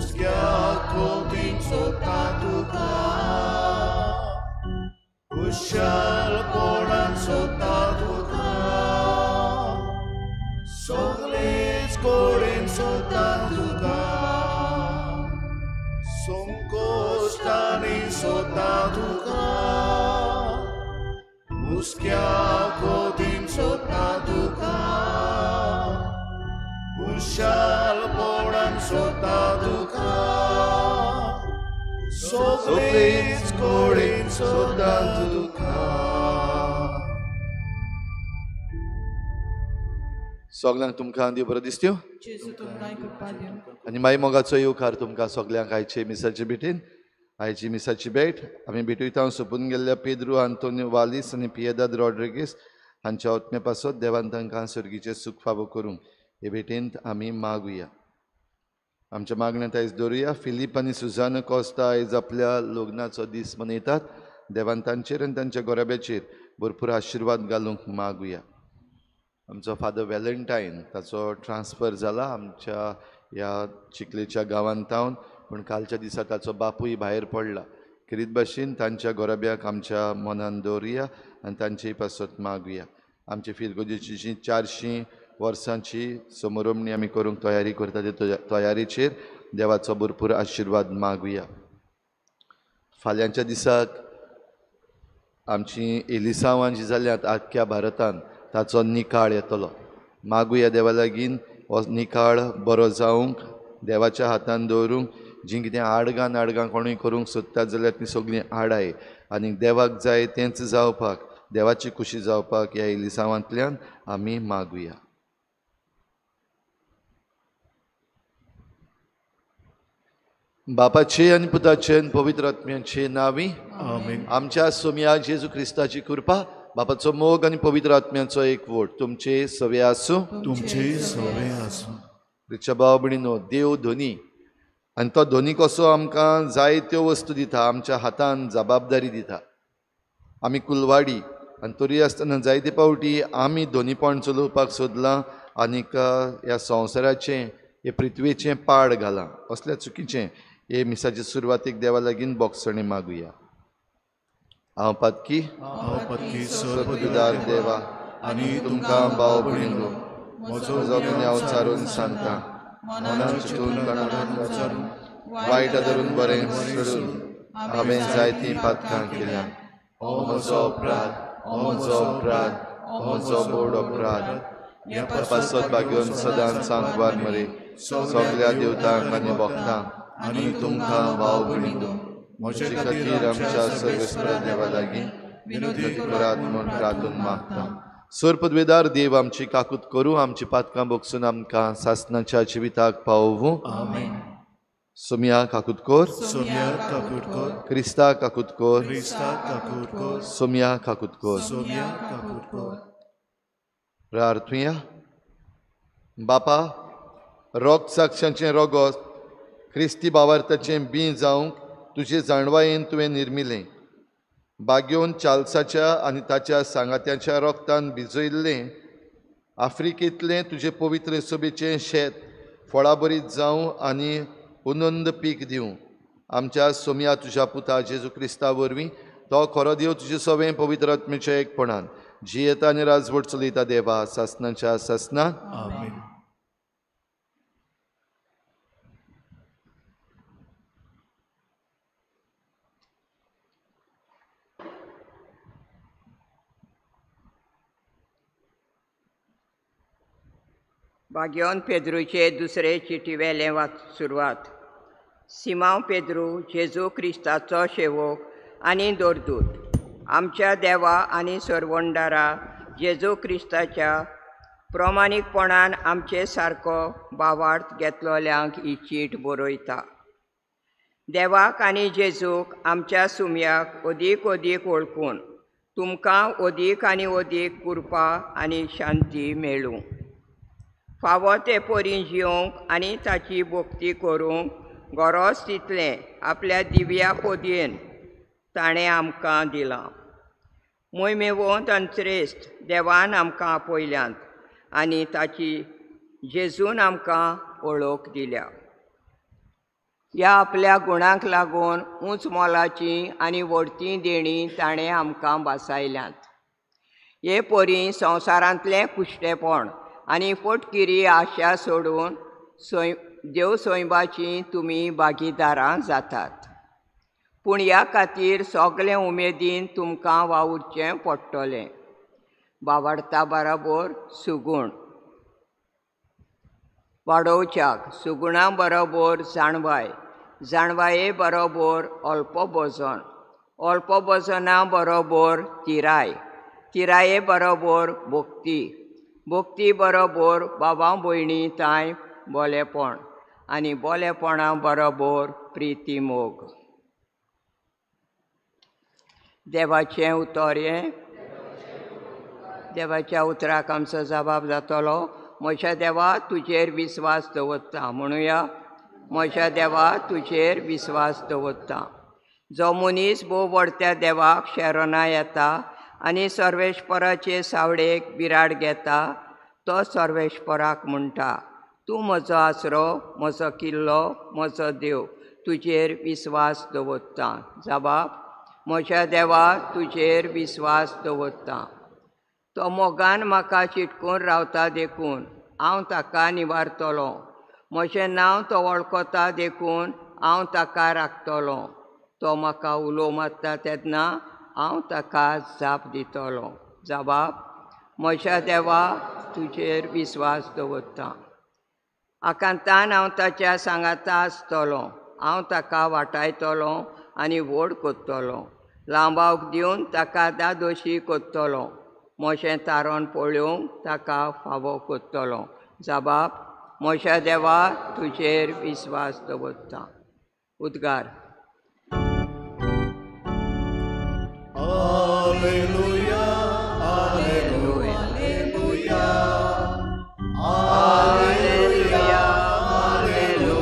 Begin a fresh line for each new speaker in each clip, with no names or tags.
हुस्क्या खोतीन सोदता तुका, खुशालपणान सोदता तुका, सगळेच कडेन सोदता तुका, संकोश्टांनी सोदता तुका, हुस्क्या खोतीन सोदता तुका, खुशालपणान सोदता तुका, सगळेच कडेन सोदता तुका.
सगल्यांक तुमकां देव बरो दिसत्यो आनी माई मोगाचो येवकार तुमकां सगल्यांक आयचे मिसाचे भेटीन. आयची मिसाची भेट आमी भेटयता सोंपून गेल्ल्या पेद्रू आंतोनियो वालीस आनी पियेदाद रॉड्रिगीस हांच्या आत्म्या पासत देवान तांकां सर्गीचें सूख फावो करूंक हे भेटेंत आमी मागुया. आमच्या मागण्यांत आयज दवरुया फिलीप आनी सुजाना कोस्ता आयज आपल्या लग्नाचो दीस मनयतात. देवान तांचेर आनी तांच्या गोराब्याचेर भरपूर आशिर्वाद घालूंक मागुया. आमचो फादर वेलेंटायन ताचो ट्रान्सफर जाला आमच्या ह्या चिखलेच्या गांवांत तावन, पूण कालच्या दिसा ताचो बापूय भायर पडला. खेरीत भाशेन तांच्या गोराब्याक आमच्या मनान दवरुया आनी तांचे पासत मागुया. आमचे फिरगोजेची जी 400 वर्सांची समरोमणी आमी करूंक तयारी करता ते तयारीचेर देवाचो भरपूर आशिर्वाद मागुया. फाल्यांच्या दिसाक आमची एलिसांवां जी जाल्यात आख्ख्या भारतान ताचो निकाळ येतलो. मागुया देवा लागीं हो निकाळ बरो जावंक, देवाच्या हातान दवरूंक. जीं कितें आडगां नाडगां कोणूय करूंक सोदतात जाल्यार तीं सगळीं आडाय आनी देवाक जाय तेंच जावपाक, देवाची खुशी जावपाक ह्या एलिसांवांतल्यान आमी मागुया. बापाचे आनी पुताचे आनी पवित्र आत्म्याचे नांवी
आमेन.
आमच्या सोमया जेजू क्रिस्ताची कृपा, बापाचो मोग आनी पवित्र आत्म्याचो एकवट तुमचे सवे आसूं.
तुमचे सवे आसूं.
रिच्या भाव भयणीनो, देव धनी आनी तो धनी कसो आमकां जायत्यो वस्तू दिता, आमच्या हातान जबाबदारी दिता. आमी कुलवाडी आनी तरी आसतना जायते फावटी आमी धनीपण चलोवपाक सोदलां आनीक ह्या संवसाराचें, हे पृथ्वेचें पाड घालां. असल्या चुकीचें हे मिसाचे सुरवातीक देवा लागीं बोगसणी मागुया. हांव पातकी, सर्वदुदार देवा
आनी
तुमकां भाव भयणीनो म्हजो गुन्यांव चारून सांगता, मनान चिंतून कानान वायट धरून बरें सोडून हांवें जायतीं पातकां केल्या. हो म्हजो अपराध, हो म्हजो अपराध, हो म्हजो व्हड अपराध. ह्या पासत भाग्योन सदांच सांकवार मरे सगल्या देवतांक आनी भक्तांक आनी तुमकां भाव भयणीनो म्हजे खातीर आमच्या सर्वेस्पर देवा लागीं विनंती करात म्हूण प्रार्थून मागता. सर्पद्वेदार देव आमची काकूत करूं, आमची पातकां भोगसून आमकां सासणाच्या जिविताक पावोवूं.
आमेन.
सोमया काकूत कर,
सोमया काकूत कर,
क्रिस्ता काकूत कर,
क्रिस्ता काकूत कर,
सोमया काकूत कर,
सोमया काकूत कर.
प्रार्थुया. बापा, रोग साक्षांचें रोगोत क्रिस्ती बावार्थाचें बीं जावंक तुजे जाणवायेन तुवें निर्मिलें. बागेवन चार्ल्साच्या आनी ताच्या सांगात्याच्या रोगतान भिजयल्लें आफ्रिकेंतलें तुजें पवित्र सोबेचें शेत फळाबरीत जावं आनी उनंद पीक दिवं. आमच्या सोमया तुज्या पुता जेजू क्रिस्ता वरवीं तो खरो देव तुजे सवें पवित्र आत्म्याच्या एकपणान जियेता आनी राजवट चलयता देवा सासणाच्या सासणां.
आमेन.
बाग्योन पेद्रूचे दुसरे चिटीवेलें सुरवात. सिमांव पेद्रू, जेजू क्रिस्ताचो शेवक आनी दोरदूत, आमच्या देवा आनी सरवंडारा जेजू क्रिस्ताच्या प्रमाणीकपणान आमचे सारको बावार्थ घेतलोल्यांक ही चीट बरयता. देवाक आनी जेजूक आमच्या सुमयाक अदीक अदीक वळखून तुमकां अदीक आनी अदीक कृपा आनी शांती मेळूं. फावो ते परी जियोंक आनी ताची भक्ती करूंक गरज तितलें आपल्या दिव्या पदयेन ताणें आमकां दिलां. मोहिमेवंत आनी श्रेश्ठ देवान आमकां आपयल्यांत आनी ताची जेजून आमकां वळख दिल्या. ह्या आपल्या गुणांक लागून उंच मोलाचीं आनी व्हडतीं देणीं ताणें आमकां भासायल्यांत. हे परी संवसारांतलें कुश्टेपण आनी फटकिरी आशा सोडून देव सैबाचीं तुमी भागीदारां जातात. पूण ह्या खातीर सगळें उमेदीन तुमकां वावुरचें पडटलें. बावडता बरोबर सुगूण वाडोवच्याक, सुगुणा बरोबर जाणवाय, जाणवाये बरोबर अल्पभोजन, अल्पभोजना बरोबर तिराय, तिराये बरोबर भक्ती, भक्ती बरोबर बाबा भयणी तांय बोलेपण आनी बोलेपणा बरोबर प्रिती मोग. देवाचें उतर हें. देवाच्या उतराक आमचो जबाब जातलो. म्हज्या देवा तुजेर विस्वास दवरता. म्हणुया, म्हज्या देवा तुजेर विस्वास दवरता. जो मनीस भोव व्हडत्या देवाक शरणा येता आनी सर्वेश्वराचे सावळेक बिराड घेता तो सर्वेश्वराक म्हणटा, तूं म्हजो आसरो, म्हजो किल्लो, म्हजो देव, तुजेर विस्वास दवरता. जबाब, म्हज्या देवा तुजेर विस्वास दवरता. तो मोगान म्हाका चिटकून रावता देखून हांव ताका निवारतलो. म्हजें नांव तो वळखता देखून हांव ताका राखतलो. तो म्हाका उलो मारता तेन्ना हांव ताका जाप दितलो. जबाब, म्हज्या देवा तुजेर विस्वास दवरता. आकांतान हांव ताच्या सांगाता आसतलो. हांव ताका वाटायतलो आनी व्हड करतलो. लांबावक दिवन ताका दादोशी करतलो. म्हजें तारण पळोवंक ताका फावो करतलो. जबाब, म्हज्या देवा तुजेर विस्वास दवरता. उद्गार.
Alleluia, alleluia, alleluia, alleluia, alleluia,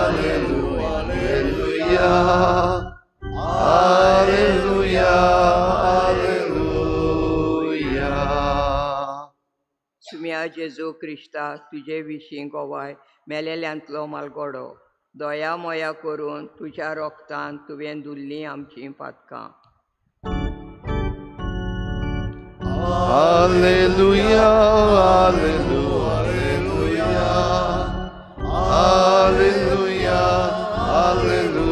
alleluia, alleluia, alleluia.
सुम्या जेजू क्रिस्ता तुजे विशीं गोवाय मेलेल्यांतलो मालगोडो, दया मोया करून तुज्या रोगतान तुवें धुल्लीं आमचीं पातकां.
Alleluia, alleluia, alleluia, alleluia, alleluia,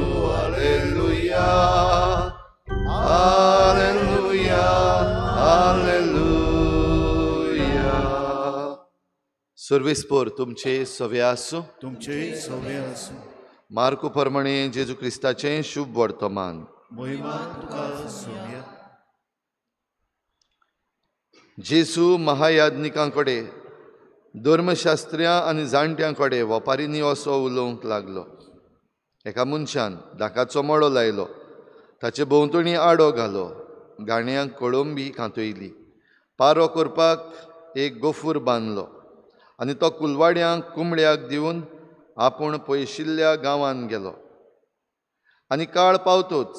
alleluia, alleluia, alleluia. सर्वेस्पोर तुमचे सवे आसूं.
तुमचे सवे आसूं.
मार्को प्रमाणे जेजू क्रिस्ताचें शुभ वर्तमान.
महिमा तुका सोम्या.
जेजू महायाज्ञिकां कडेन, धर्मशास्त्र्यां आनी जाणट्यां कडेन वपारींनी असो उलोवंक लागलो. एका मनशान दाकाचो मळो लायलो, ताचे भोंवतणी आडो घालो, गाण्यांक कोळंबी कांतयली, पारो करपाक एक गोफूर बांदलो आनी तो कुलवाड्यांक कुंबड्याक दिवन आपूण पयशिल्ल्या गांवांत गेलो. आनी काळ पावतोच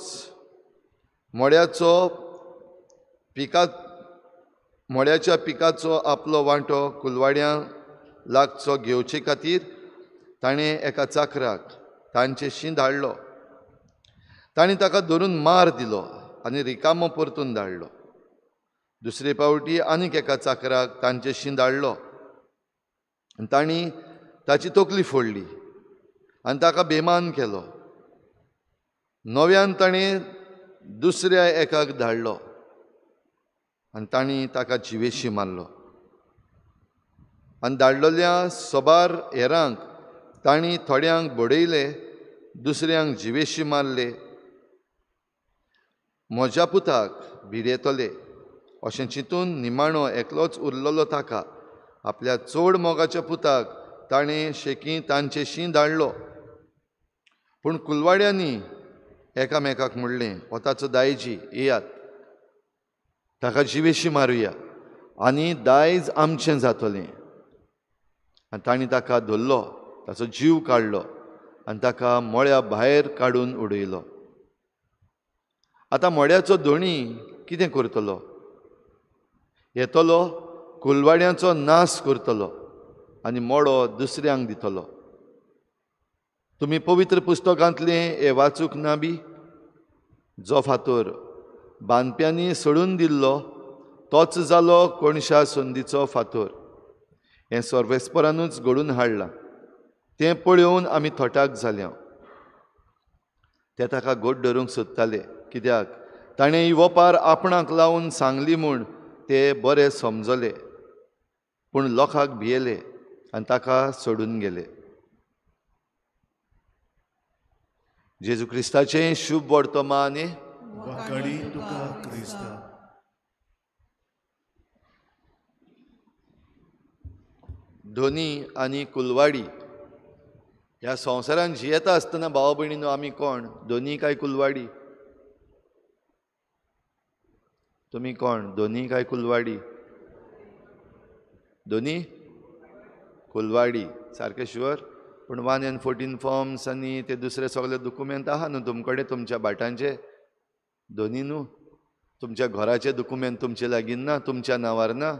मळ्याच्या पिकाचो आपलो वांटो कुलवाड्यां लागचो घेवचे खातीर ताणें एका चाकराक तांचेशी धाडलो. ताणें ताका धरून मार दिलो आनी रिकामो परतून धाडलो. दुसरे पावटी आनीक एका चाकराक तांचेशी धाडलो आनी तांणी ताची तकली फोडली आनी ताका बेमान केलो. नव्यान ताणें दुसऱ्या एकाक धाडलो आनी तांणी ताका जिवेशी मारलो. आनी धाडलेल्या सबार हेरांक तांणी थोड्यांक बडयले, दुसऱ्यांक जिवेशी मारले. म्हज्या पुताक भिडेतले अशें चिंतून निमाणो एकलोच उरलेलो ताका आपल्या चड मोगाच्या पुताक ताणें शेकी तांचेशी धाडलो. पूण कुलवाड्यांनी एकामेकाक म्हणलें, हो ताचो दायजी, येयात ताका जिवेशी मारुया आनी दायज आमचें जातलें. आनी तांणी ताका धरलो, ताचो जीव काडलो आनी ताका मळ्या भायर काडून उडयलो. आतां मड्याचो धोणी कितें करतलो? येतलो, कुलवाड्यांचो नाश करतलो आनी मडो दुसऱ्यांक दितलो. तुमी पवित्र पुस्तकांतलें हें वाचूंक ना बी? जो फातर बांदप्यांनी सोडून दिल्लो तोच जालो कोणशा संदीचो फातर. हें सर्वेस्परानूच घडून हाडलां, तें पळोवन आमी थटाक जाल्या. ते ताका गोड धरूंक सोदताले, कित्याक ताणें ही वपार आपणाक लावन सांगली म्हूण ते बरे समजले, पूण लोकांक भियेले आनी ताका सोडून गेले. जेजू क्रिस्ताचें शुभ वर्तमान. धोनी आनी कुलवाडी. ह्या संवसारान जियेता आसतना भाव भयणीनो आमी कोण? धोनी काय कुलवाडी? तुमी कोण? धोनी काय कुलवाडी? धोनी कुलवाडी सारकें शुअर? पूण 1 and 14 forms आनी ते दुसरे सगळे दुकुमेंत आहा न्हू तुमकडे? तुमच्या भाटांचे धोनी न्हू? तुमच्या घराचे दुकुमेंत तुमचे लागीं ना, तुमच्या नांवार ना?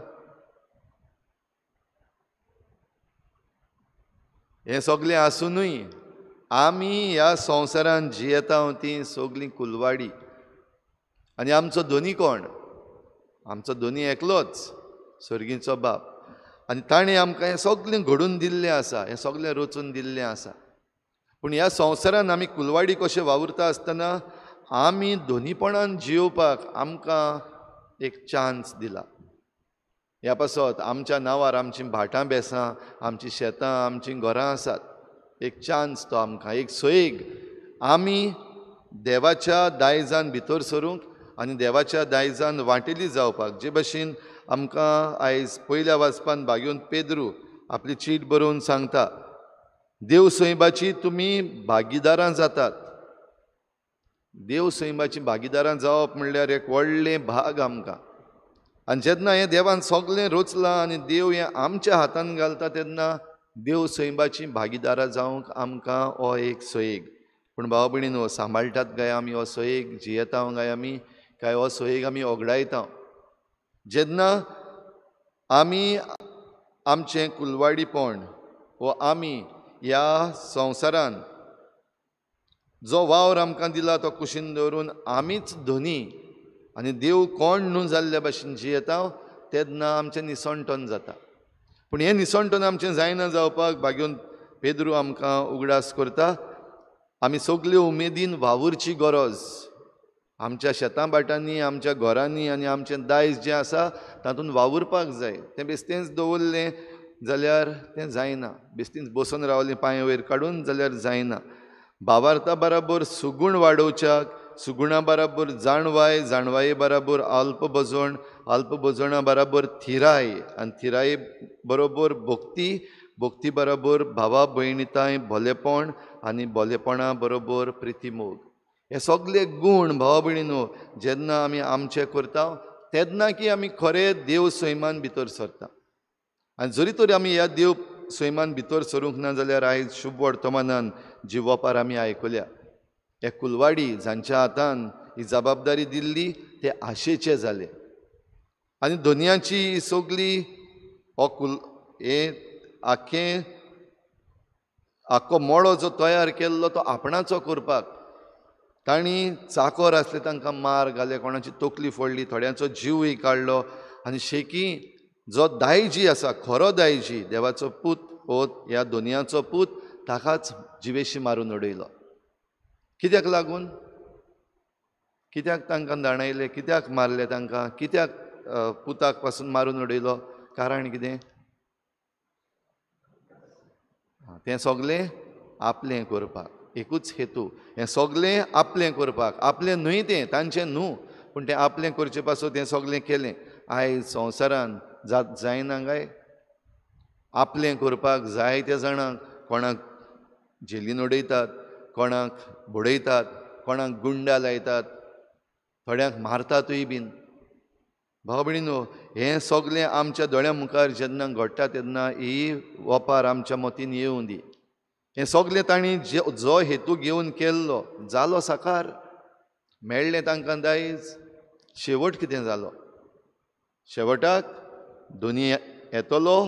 हें सगळें आसुनूय आमी ह्या संवसारान जियेता ती सगळीं कुलवाडी. आनी आमचो धोनी कोण? आमचो धोनी एकलोच, सर्गीचो बाप. आनी ताणें आमकां हें सगळें घडून दिल्लें आसा, हें सगळें रचून दिल्लें आसा. पूण ह्या संवसारान आमी कुलवाडी कशें वावुरता आसतना आमी धोनीपणान जियोवपाक आमकां एक चान्स दिला. ह्या पासत आमच्या नांवार आमचीं भाटां बेसां, आमचीं शेतां, आमचीं घरां आसात. एक चान्स तो आमकां, एक सोयेग आमी देवाच्या दायजान भितर सरूंक आनी देवाच्या दायजान वांटेली जावपाक. जे भशेन आमकां आयज पयल्या वाचपान भागेवन पेद्रू आपली चीट बरोवन सांगता, देव सैमाची तुमी भागीदारां जातात. देव सैमाची भागीदारां जावप म्हणल्यार एक व्हडलें भाग आमकां. आनी जेन्ना हें देवान सगळें रचलां आनी देव हें आमच्या हातान घालता तेन्ना देव सैमाची भागीदारां जावंक आमकां हो एक सोयेग. पूण भाव भयणीनो, सांबाळटात काय आमी हो सोयेग? जियेता काय आमी? काय हो सोयेग आमी ओगडायता? जेन्ना आमी आमचें कुलवाडीपण वो आमी ह्या संवसारान जो वावर आमकां दिला तो कुशीन दवरून आमीच धनी आनी देव कोण न्हू जाल्ल्या भाशेन जियेता तेन्ना आमचें निसणटन जाता. पूण हें निसणटन आमचें जायना जावपाक भाग्योन पेद्रू आमकां उगडास करता, आमी सगळे उमेदीन वावुरची गरज. आमच्या शेतां भाटांनी, आमच्या घरांनी आनी आमचें दायज जें आसा तातूंत वावुरपाक जाय. तें बेश्टेंच दवरलें जाल्यार तें जायना, बेश्टींच बसून रावलें पांय वयर काडून जाल्यार जायना. भावार्था बराबर सुगूण वाडोवच्याक, सुगुणा बराबर जाणवाय, जाणवाये बराबर अल्प भजण, अल्प भजणा बराबर थिराय आनी थिराये बरोबर भक्ती, भक्ती बराबर भावा भयणीताय भोलेपण आनी भोलेपणा बरोबर प्रितीमोग. हे सगळे गूण भावा भयणीनो जेन्ना आमी आमचे करता तेन्ना की आमी खरें देव सैमान भितर सरता. आनी जरी तर आमी ह्या देव सैमान भितर सरूंक ना जाल्यार आयज शुभ वर्तमानान जी वपार आमी आयकल्या, हे कुलवाडी जांच्या हातान ही जबाबदारी दिल्ली ते आशेचे जाले. आनी धनयाची ही सगळी हो कुल हे आख्खें आख्खो मळो जो तयार केल्लो तो आपणाचो करपाक तांणी चाकोर आसले तांकां मार घाले, कोणाची तकली फोडली, थोड्यांचो जीवय काडलो. आनी शेकी जो दायजी आसा, खरो दायजी, देवाचो पूत हो ह्या दोनयाचो पूत, ताकाच जिवेशी मारून उडयलो. कित्याक लागून? कित्याक तांकां दाणायले? कित्याक मारले तांकां? कित्याक पुताक पासून मारून उडयलो? कारण कितें? तें सगळें आपलें करपाक, एकूच हेतू, हें सगळें आपलें करपाक. आपलें न्हय तें, तांचें न्हू, पूण तें आपलें करचे पासून तें सगळें केलें. आयज संवसारान जात जायना काय आपलें करपाक जायत्या जाणांक, कोणाक जेलीन उडयतात, कोणाक बडयतात, कोणाक गुंडा लायतात, थोड्यांक मारतातूय बीन. भाव भयणीनो, हें सगळें आमच्या दोळ्यां मुखार जेन्ना घडटा तेन्ना ही वपार आमच्या मतीन येवं दी. हें सगळें तांणी जो हेतू घेवन केल्लो जालो साकार. मेळ्ळें तांकां दायज. शेवट कितें जालो? शेवटाक दोनी येतलो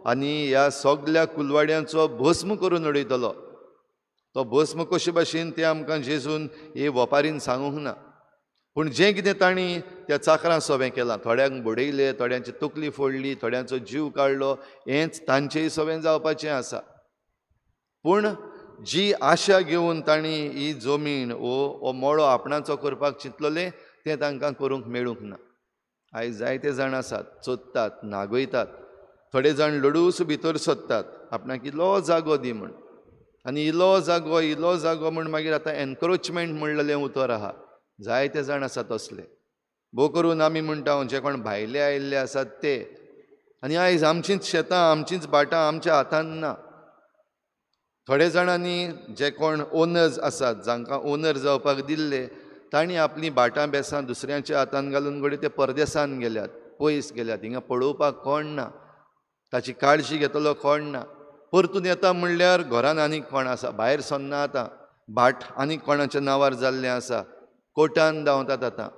आनी ह्या सगल्या कुलवाड्यांचो भस्म करून उडयतलो. तो भस्म कशे भाशेन तें आमकां जेजून हे वपारीन सांगूंक ना, पूण जें कितें तांणी त्या चाकरां सोवें केलां, थोड्यांक बडयले, थोड्यांची तकली फोडली, थोड्यांचो जीव काडलो, हेंच तांचेय सोवें जावपाचें आसा. पूण जी आशा घेवन तांणी ही जमीन वो मळो आपणाचो करपाक चिंतलेलें तें तांकां करूंक मेळूंक ना. आयज जायते जाण आसात, चोदतात, नागयतात, थोडे जाण लडूस भितर सोदतात आपणाक इल्लो जागो दी म्हूण, आनी इल्लो जागो इल्लो जागो म्हूण मागीर आतां एनक्रोचमेंट म्हणलेलें उतर आहा. जायते जाण आसात तसले. भोव करून आमी म्हणटा जे कोण भायले आयिल्ले आसात ते, आनी आयज आमचींच शेतां आमचींच भाटां आमच्या हातान ना. थोडे जाणांनी जे कोण ओनर्स आसात, जांकां ओनर जावपाक दिल्ले, तांणी आपलीं भाटां बेसां दुसऱ्यांच्या हातान घालून घडये ते परदेसान गेल्यात, पयस गेल्यात, हिंगा पळोवपाक कोण ना, ताची काळजी घेतलो कोण ना. परतून येता म्हणल्यार घरान आनीक कोण आसा, भायर सरना आतां, भाट आनीक कोणाच्या नांवार जाल्लें आसा, कोर्टान धांवतात आतां.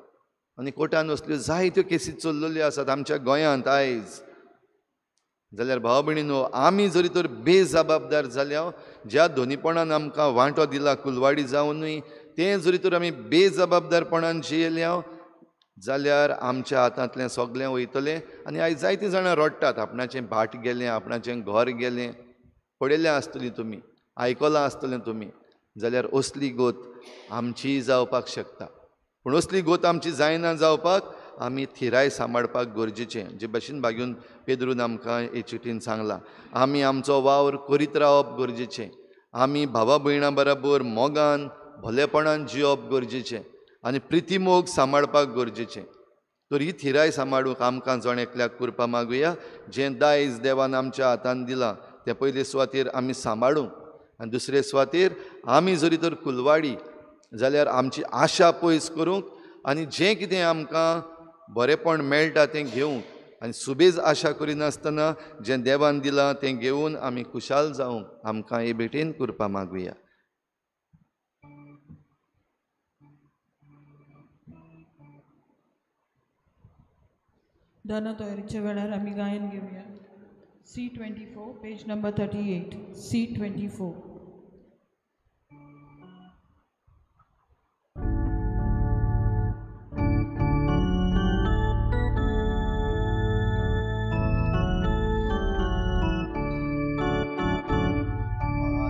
आनी कोर्टान असल्यो जायत्यो केसी चल्लेल्यो आसात आमच्या गोंयांत आयज. जाल्यार भाव भयणीनो, आमी जरी तर बेजबाबदार जाल्या, ज्या धोनीपणान आमकां वांटो दिला कुलवाडी जावनूय, तें जरी तर आमी बेजबाबदारपणान जियेल्या जाल्यार आमच्या हातांतलें सगळें वयतलें. आनी आयज जायतीं जाणां रडटात, आपणाचें भाट गेलें, आपणाचें घर गेलें. पळयलें आसतलीं तुमी, आयकलां आसतलें तुमी. जाल्यार असली गोत आमची जावपाक शकता, पूण असली गोत आमची जायना जावपाक आमी थिराय सांबाळपाक गरजेचें. जे भाशेन बागेवन पेद्रून आमकां हे चिटीन सांगलां, आमी आमचो वावर करीत रावप गरजेचें, आमी भावा भयणां बराबर मोगान भलेपणान जियोवप गरजेचें आनी प्रितीमोग सांबाळपाक गरजेचें. तर ही थिराय सांबाळूंक आमकां जण एकल्याक कृपा मागुया. जें दायज देवान आमच्या हातान दिलां तें पयले सुवातेर आमी सांबाळूंक, आनी दुसरे सुवातेर आमी जरी तर कुलवाडी जाल्यार आमची आशा पयस करूंक आनी जें कितें आमकां बरेंपण मेळटा तें घेवंक, आनी सुबेज आशा करिनासतना जें देवान दिलां तें घेवन आमी खुशाल जावंक आमकां हे भेटेन कृपा मागुया.
दाना तयारीच्या वेळार आमी गायन घेवया. C24, page number 38, C24.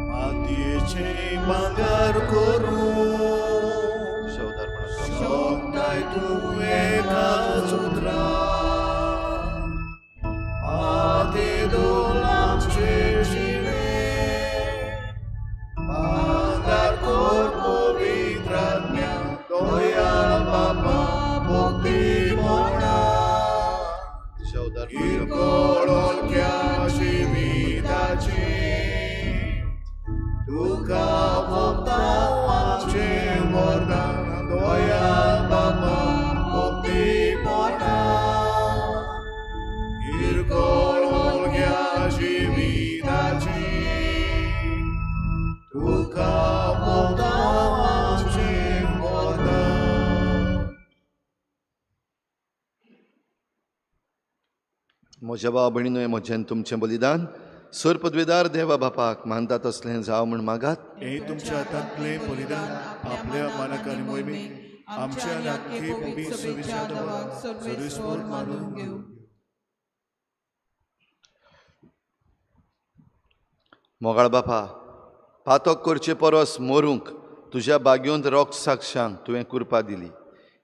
मातयेचें भांगर करूं शकताय तूं एका सुत्रान,
म्हज्या भाव भयणीनो, म्हजें तुमचें बलिदान सर पदवेदार देवा बापाक मानता तसलें जावं म्हूण मागात.
हे तुमच्या हातांतलें बलिदान आपल्या मानक आनी मोहिमेक आमच्या आनी आख्खे पवित्र सभेच्या देवाक सर्वेस्पर मानून घेवं.
मोगाळ बापा, पातक करचे परस मरूंक तुज्या बागेवंत रोग साक्षांक तुवें कृपा दिली.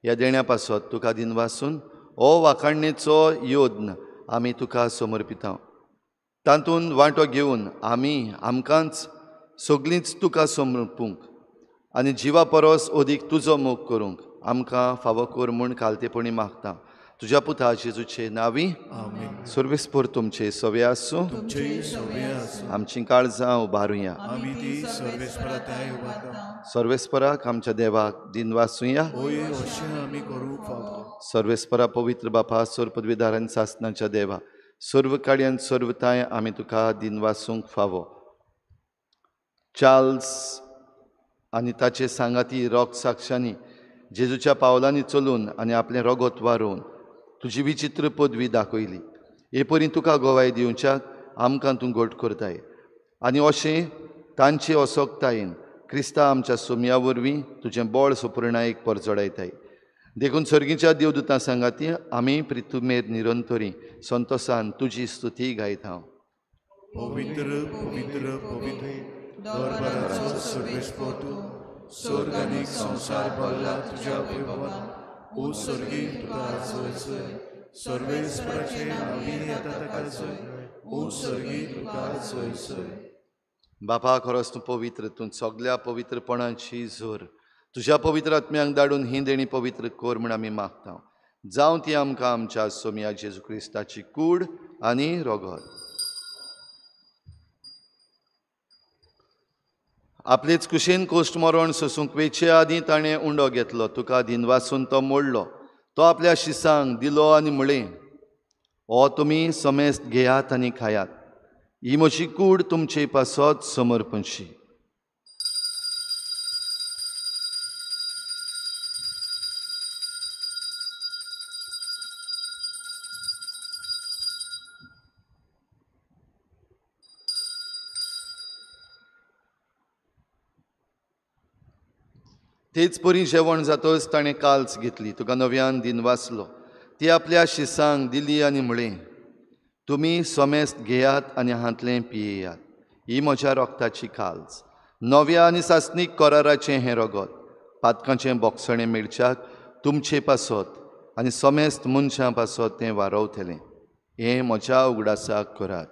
ह्या देण्या पासत तुका दिनवासून हो वाखाणणेचो योद्न आमी तुका समर्पिता. तातूंत वांटो घेवन आमी आमकांच सगळींच तुका समर्पूंक आनी जिवा परस अदीक तुजो मोग करूंक आमकां फावो कर म्हूण खालतेपणी मागता. तुज्या पुता जेजूचे नांवी
आमेन.
सर्वेस्पर तुमचे सवे आसूं, आमचीं काळजां उबारुया. सर्वेस्पराक आमच्या देवाक दिनवासुया. सर्वेस्परा पवित्र बापा, सर्व पदवीधार आनी सासनाच्या देवा, सर्व काडयान सर्वताय आमी तुका दिनवासूंक फावो. चार्ल्स आनी ताचे सांगाती रॉक साक्षांनी जेजूच्या पावलांनी चलून आनी आपलें रगत वारोवन तुजी विचित्र पदवी दाखयली. हे परी तुका गवाय दिवच्याक आमकां तूं घट करताय आनी अशें तांचे असक्तायेन क्रिस्ता आमच्या सोम्या वरवीं तुजें बळ सुपूर्णायेक परजडायताय. देखून सर्गीच्या देवदूतां सांगाती आमी प्रितुमेर निरंतरी संतोसान तुजी स्तुती गायता.
पवित्र पवित्र पवित्र दरबाराचो सर्वेस्पर तूं, स्वर्ग आनी संवसार भरला तुज्या वैभवान. ओ स्वर्गी तुका जय जय, सर्वेस्पराचें नांवी येता ताका जय. ओ स्वर्गी तुका जय जय.
बापा, खरोच तूं पवित्र, तूं सगल्या पवित्रपणाची जोर. तुज्या पवित्र आत्म्यांक धाडून ही देणी पवित्र कर म्हूण आमी मागता. जावं ती आमकां आमच्या सोम्या जेजू क्रिस्ताची कूड आनी रगत. आपलेच कुशीन कोश्ट मरण सोसूंक वेचे आदीं ताणें उंडो घेतलो, तुका दिनवासून तो मोडलो, तो आपल्या शिसांक दिलो आनी म्हळें, हो तुमी समेस्त घेयात आनी खायात, ही म्हजी कूड तुमचे पासत समर्पणशी. तेच परी जेवण जातच ताणें काल्स घेतली, तुका नव्यान दिनवासलो, ती आपल्या शिसांक दिली आनी म्हळें, तुमी समेस्त घेयात आनी हांतलें पियेयात, ही म्हज्या रगताची काल्स, नव्या आनी सासणीक कराराचें हें रगत, पातकांचें बोगसणें मेळच्याक तुमचे पासत आनी समेस्त मनशां पासत तें वारवतलें. हें म्हज्या उगडासाक करात.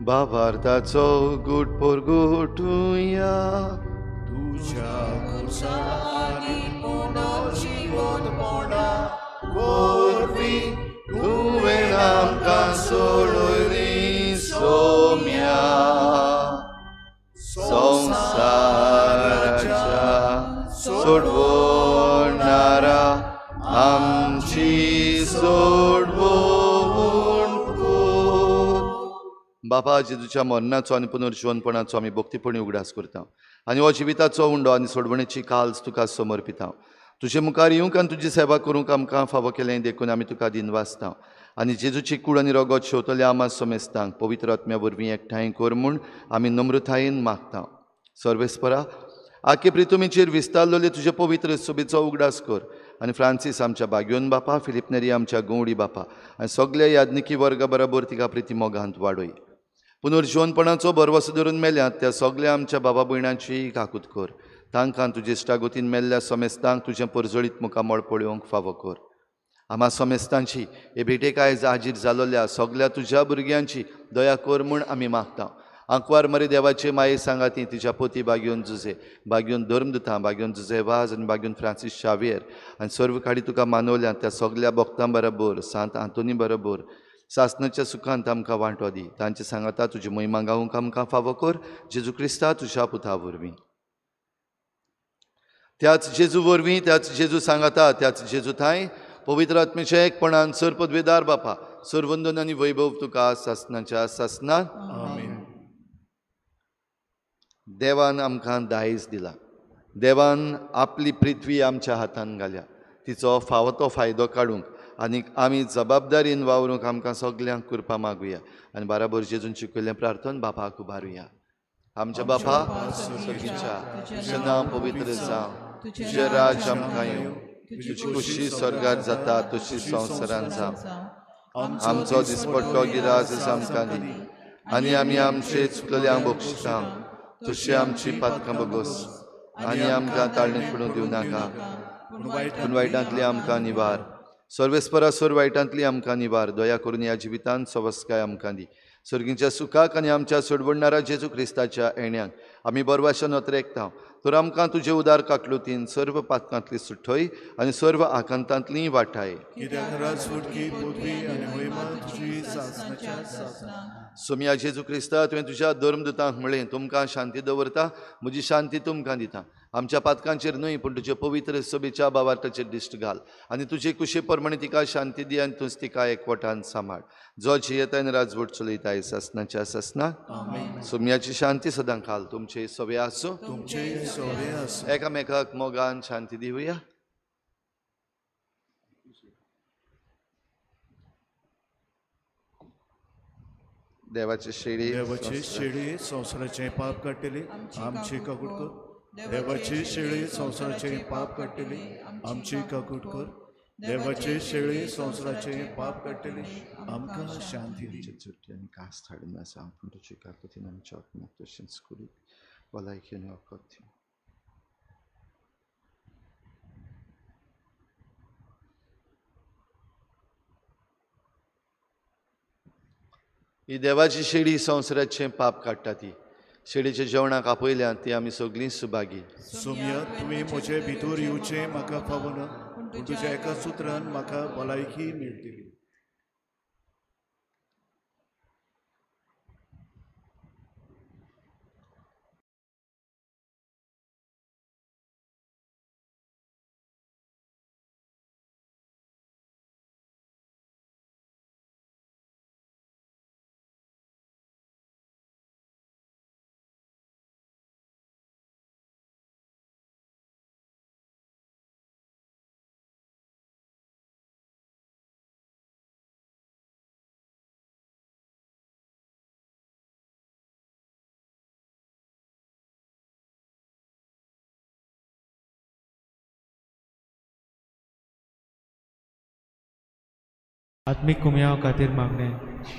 भावार्थाचो गुट पोरगुटुया
तुझ्या खुर्सा आनी पुनर्जिवोत्पणा वरवीं
तुवें आमकां सोडयली सोम्या संवसाराच्या सोडवणारा आमची सोडवण कर. बापा, जेजूच्या मरणाचो आनी पुनर्जिवनपणाचो आमी भक्तीपणी उगडास करता आनी हो जिविताचो उंडो आनी सोडवणेची काल्स तुका समर्पिता. तुजे मुखार येवंक आनी तुजी सेवा करूंक आमकां फावो केलें देखून आमी तुका दिनवासता आनी जेजूची कूड आनी रगत शेवतल्या आमा समेस्तांक पवित्र आत्म्या वरवीं एकठांय कर म्हूण आमी नम्रतायेन मागता. सर्वेस्परा, आखे प्रितुमीचेर विस्तारलेले तुजे पवित्र सोबीचो उगडास कर आनी फ्रांसीस आमच्या बाग्योन बापा, फिलिप नेरी आमच्या गवडी बापा आनी सगल्या याज्ञिकी वर्गा बरोबर तिका प्रिती मोगांत वाडय. पुनर्जिवनपणाचो भरवसो धरून मेल्यात त्या सगल्या आमच्या बाबा भयणांची काकूत कर. तांकां तुजे इश्टागतीन मेल्ल्या समेस्तांक तुजें परजळीत मुखामळ पळोवंक फावो कर. आमा समेस्तांची हे भेटेक आयज हाजीर जालोल्या सगल्या तुज्या भुरग्यांची दया कर म्हूण आमी मागता. आंकवार मरे देवाचे माये सांगाती तिच्या पोती बागयोन जुजे, बागयोन धर्मदुतां, बागयोन जुजे वाज आनी बागयोन फ्रांसीस शावियर आनी सर्व काडी तुका मानवल्या त्या सगल्या भक्तां बरोबर, सांत आंतोनी बरोबर सासनाच्या सुखांत आमकां वांटो दी. तांचे सांगाता तुजी महिमा गावंक आमकां फावो कर, जेजू क्रिस्ता तुज्या पुता वरवीं. त्याच जेजू वरवीं, त्याच जेजू सांगाता, त्याच जेजू थांय पवित्र आत्म्याच्या एकपणान सर पदवेदार बापा, सरवंदन आनी वैभव तुका सासनाच्या सासनात.
आमेन.
देवान आमकां दायज दिला, देवान आपली पृथ्वी आमच्या हातान घाल्या, तिचो फावो तो फायदो काडूंक आनी आमी जबाबदारीन वावरूंक आमकां सगल्यांक कृपा मागुया आनी बाराबर जेजून शिकयल्लें प्रार्थन बापाक उबारुया. आमच्या बापा सर्गीच्या, तुजें नांव पवित्र जावं, तुजें राज्य आमकां येवं, तुजी खुशी स्वर्गार जाता तशी संवसारांत जावं. आमचो दिसपट्टो गिरास आमकां दी आनी आमी आमचे चुकलेल्यांक बक्षिता तशी आमची पातकां बगोस आनी आमकां ताळणेंत पडूंक दिवं नाका, पूण वायटांतली आमकां निवार. सर्वेस्परा सर्व वायटांतली आमकां निवार. दया करून ह्या जिवितांत सवस्काय आमकां दी. सर्गीच्या सुखाक आनी आमच्या सोडवणणारा जेजू क्रिस्ताच्या येण्याक आमी बरवाशा नोतरेकता. तर आमकां तुजे उदार काकलुतीन सर्व पातकांतली सुठय आनी सर्व आकांतांतली वाटाय.
कित्याक राजवटकी पदवी आनी महिमा तुजी सासणाच्या सासणाक.
सोमया जेजू क्रिस्ता, तुवें तुज्या धर्मदूतांक म्हळें, तुमकां शांती दवरता, म्हजी शांती तुमकां दिता. आमच्या पातकांचेर न्हय पूण तुजे पवित्र सभेच्या भावार्थाचेर दिश्ट घाल आनी तुजे कुशे प्रमाणे तिका शांती दी आनी तूंच तिका एकवटान सांबाळ, जो जियेता आनी राजवट चलयता सासणाच्या सासणाक. सोमयाची शांती सदां काल तुमचे सवे आसूं,
तुमचे सवे आसूं.
एकामेकाक मोगान शांती दिवया. देवाचे शेळी,
देवाचे शेळी संवसाराचें पाप काडटली, आमची काकूट कर. देवाची शेळी संवसाराचें पाप काडटली, आमची काकूट कर. देवाची शेळी संवसाराचें पाप काडटली, आमकां शांती दी.
आनी कास हाडून आसा पूण तुजी काकुतीन आमच्या आत्म्याक तशेंच कुडीक भलायकेन वखद दी. ही देवाची शेळी संवसाराचें पाप काडटा. ती शेळीच्या जेवणाक आपयल्या ती आमी सगळीं सुभागी.
सोमया, तुवें म्हजे भितर येवचें म्हाका फावना, पूण तुज्या एका सुत्रान म्हाका भलायकी मेळटली.
आत्मीक कुमयाव खातीर मागणें.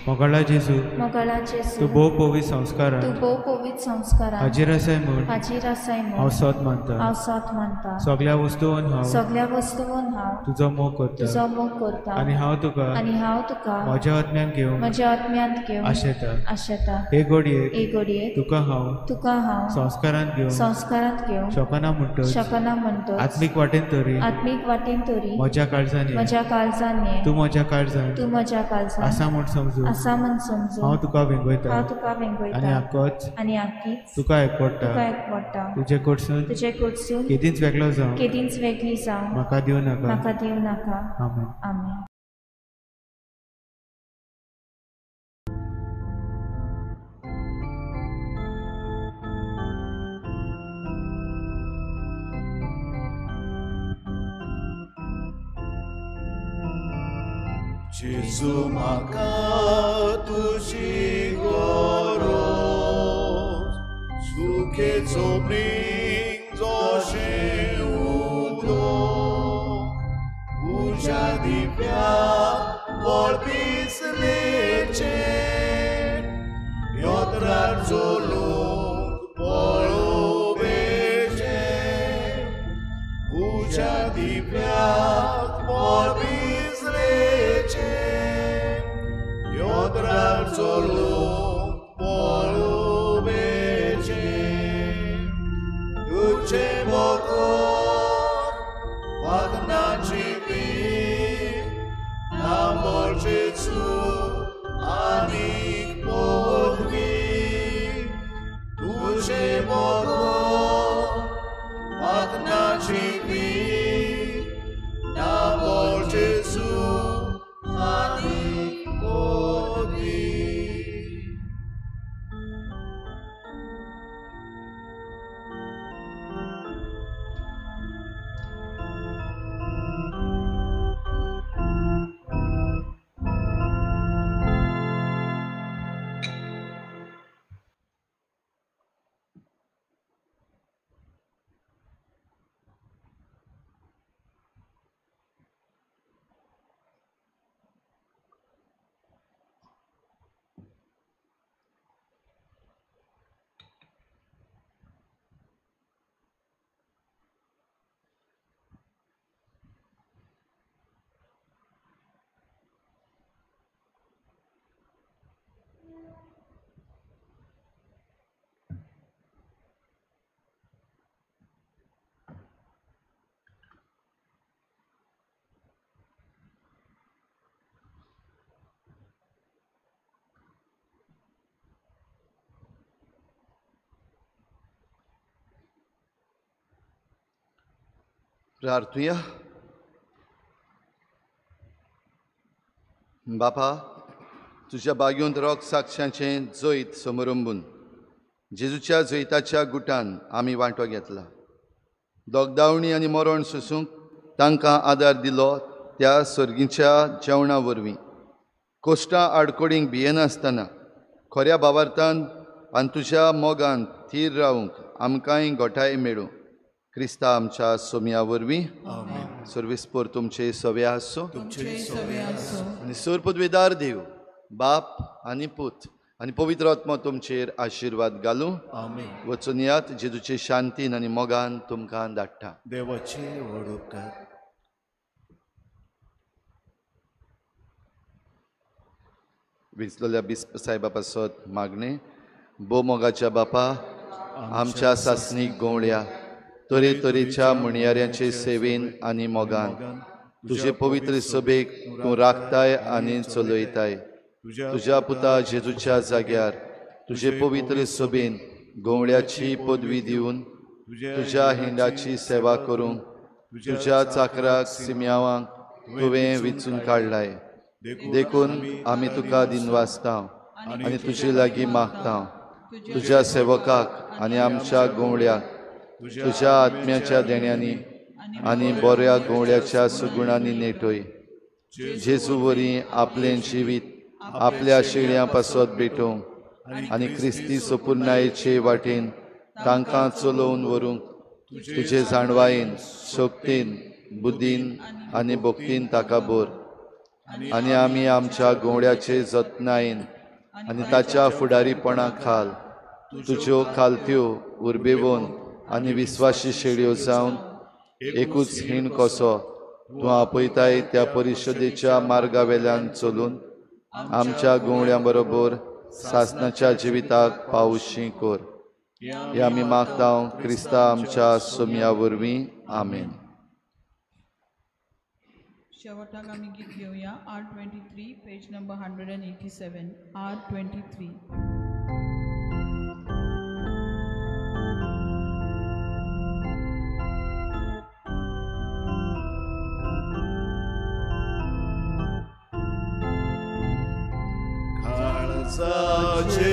मोगाळा जेजू,
मोगाळा जेजू,
तूं भोव पवित्र संस्कारान,
तूं भोव पवित्र संस्कारान
हाजीर आसाय म्हूण,
हाजीर आसाय म्हूण
हांव सत मानता,
हांव सत मानता.
सगळ्या वस्तून हांव,
सगळ्या वस्तून हांव
तुजो मोग करता,
तुजो मोग करता.
आनी हांव तुका,
आनी हांव तुका
म्हज्या आत्म्यांत घेवन,
म्हज्या आत्म्यांत घेवन
आशेता,
आशेता.
हे घडयेक,
हे घडयेक
तुका हांव,
तुका हांव
संस्कारांत घेवन,
संस्कारांत घेवन
शकना म्हणटच,
शकना म्हणटच
आत्मीक वाटेन तरी,
आत्मीक वाटेन तरी
म्हज्या काळजान,
म्हज्या काळजान
तूं म्हज्या काळजान,
तूं म्हज्या काळजान
आसा म्हूण समजून,
आसा म्हूण समजून
हांव तुका वेंगयता,
हांव तुका वेंगयता.
आनी आकच,
आनी आकीच
तुका एकवटा,
तुका एकवटा.
तुजे कडसून,
तुजे कडसून
केदींच वेगळो जावं,
केदींच वेगळी जावं
म्हाका दिवं नाका,
म्हाका दिवं नाका.
आमेन.
आमेन.
जेजू म्हाका तुजी गरज, सुखेचो मृग जशें उदक, उज्या दिव्या बळ पिसलेचें, यत्रार चलूंक पळोवचें, उज्या दिव्या बळ पिसलेचें, योत्रार चलूंक पळोवचें. तुजे बगर वागना जिवीत, ना मरजेचू आनीक पदवी. तुजे बगर वागना जिवीत, ना
प्रार्थुया. बापा, तुज्या बागेंत रोग साक्षांचें जैत समरंबून जेजूच्या जैताच्या गुटान आमी वांटो घेतला. दोगदावणी आनी मरण सोसूंक तांकां आदार दिलो त्या सर्गीच्या जेवणा वरवीं कोश्टां आडकोडींक भियेनासतना खऱ्या भावार्थान आनी तुज्या मोगान थीर रावूंक आमकांय घोटाय मेळूं. क्रिस्ता आमच्या सोम्या वरवीं. सर्वीस पोर तुमचे सवे आसूं आनी सोर पदवेदार देव बाप आनी पूत आनी पवित्र आत्मो तुमचेर आशिर्वाद घालूं. वचून यात जेजूचे शांतीन आनी मोगान तुमकां धाडटा.
देवाचे व्हड उपकार.
विचलेल्या बिस्प साहेबा पासत मागणें. भोव मोगाच्या बापा, आमच्या सासणीक गवळ्या तरेतरेच्या म्हणयाऱ्यांचे सेवेन आनी मोगान तुजे पवित्र सभेक तूं राखताय आनी चलयताय. तुज्या पुता जेजूच्या जाग्यार तुजे पवित्र सभेन गवळ्याची पदवी दिवन तुज्या हिंडाची सेवा करूंक तुज्या चाकराक सिम्यावांक तुवें विचून काडलाय. देखून आमी तुका दिनवासता आनी तुजे लागीं मागता. तुज्या सेवकाक आनी आमच्या गवळ्याक तुज्या आत्म्याच्या देण्यांनी आनी बऱ्या गवळ्याच्या सुगुणांनी नेटय. जेजू वरी आपलें जिवीत आपल्या शेळयां पासत भेटोवंक आनी क्रिस्ती सपुर्णायेचे वाटेन तांकां चलोवन व्हरूंक तुजे जाणवायेन, शक्तीन, बुद्दीन आनी भक्तीन ताका भर. आनी आमी आमच्या गवळ्याचे जतनायेन आनी ताच्या फुडारीपणा खाल तुज्यो खालत्यो उर्बेवन आनी विस्वाशी शेळयो जावन एकूच हीण कसो तूं आपयताय त्या परिशदेच्या मार्गा वेल्यान चलून आमच्या गवळ्यां बरोबर सासनाच्या जिविताक पावशी कर. हे आमी मागता क्रिस्ता आमच्या सोम्या वरवीं. आमेन.
शेवटाक आमी गीत घेवया. R23 page number 187. R23.
काळजाचे